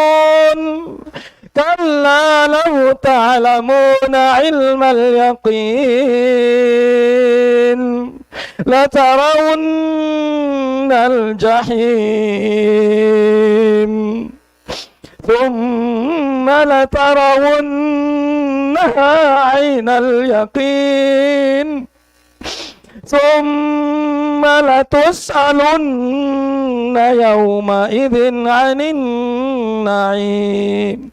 كلا لو تعلمون علم اليقين لترون الجحيم ثم لترونها عين اليقين ثم لتسألن يومئذ عن النعيم.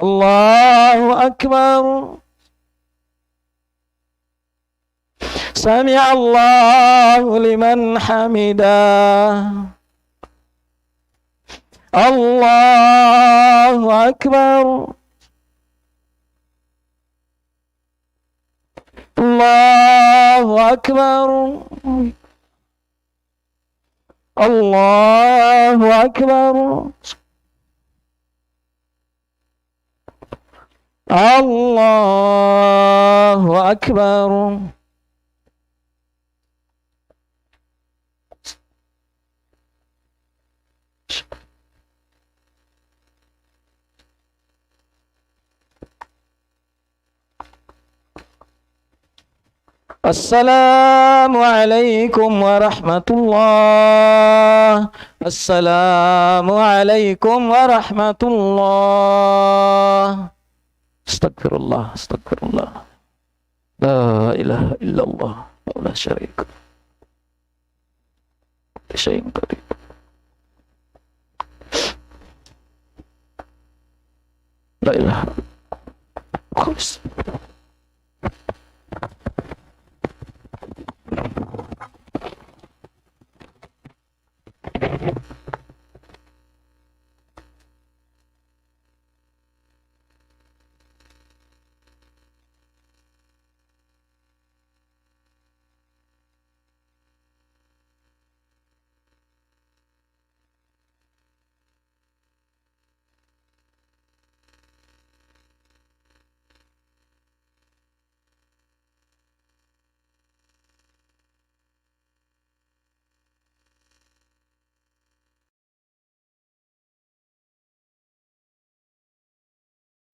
الله أكبر. سمع الله لمن حمده. الله أكبر. الله أكبر. الله أكبر. الله أكبر. السلام عليكم ورحمة الله. السلام عليكم ورحمة الله. أستغفر الله، أستغفر الله. لا إله إلا الله، لا شريك له. شيء قريب. لا إله. خلص.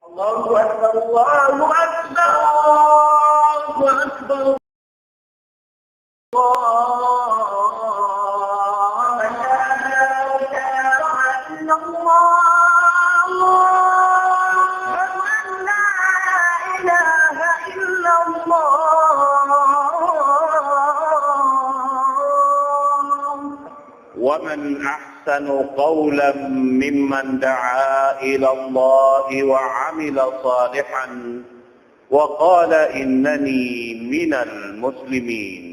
الله أكبر، الله أكبر، الله أكبر. الله أكبر. لا إله إلا الله. أشهد أن لا إله إلا الله. ومن أحسن قولا ممن دعا إلى الله وعمل صالحا وقال إنني من المسلمين.